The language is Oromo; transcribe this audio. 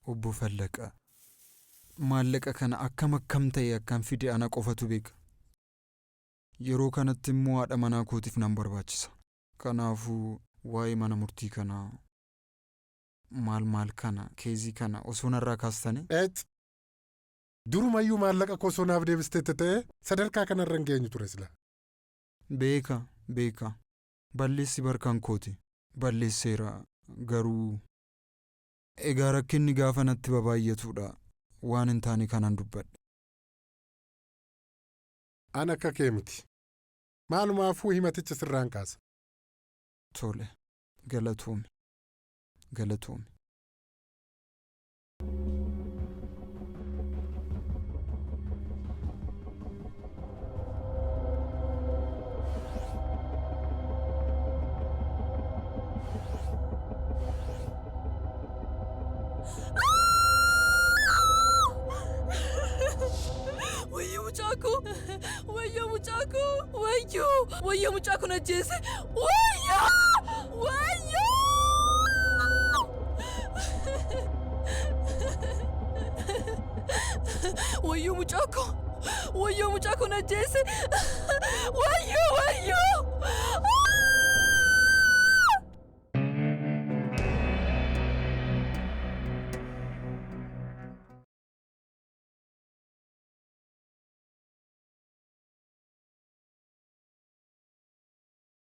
Obbo Fallaqaa, maallaqa kana akkam akkam ta'e akkan fide ana qofatu beeka. Yeroo kanatti immoo haadha manaa kootiif nan barbaachisa. Kanaafuu waa'ee mana murtii kanaa maal maal kana keezii kana osoo narraa kaastanii. Ec! Durumayyuu maallaqa koo osoo naaf deebisteetta ta'ee sadarkaa kanarra hin geenyu ture sila. Beeka beeka balleessi bar kan kooti. Balleesseera garuu egaa rakkinni gaafa natti babaayyatuudha waan hin taane kanan dubbadhe. An akka kee miti. Maalumaafuu himaticha sirraan kaasa. Tole galatoomi galatoomi. Wayyoo mucaa koo! Wayyoo mucaa koo! Wayyoo! Wayyoo mucaa kun ajjeese! Wayyoo! Wayyoo! Wayyoo mucaa koo! Wayyoo mucaa kun ajjeese! Wayyoo! Wayyoo!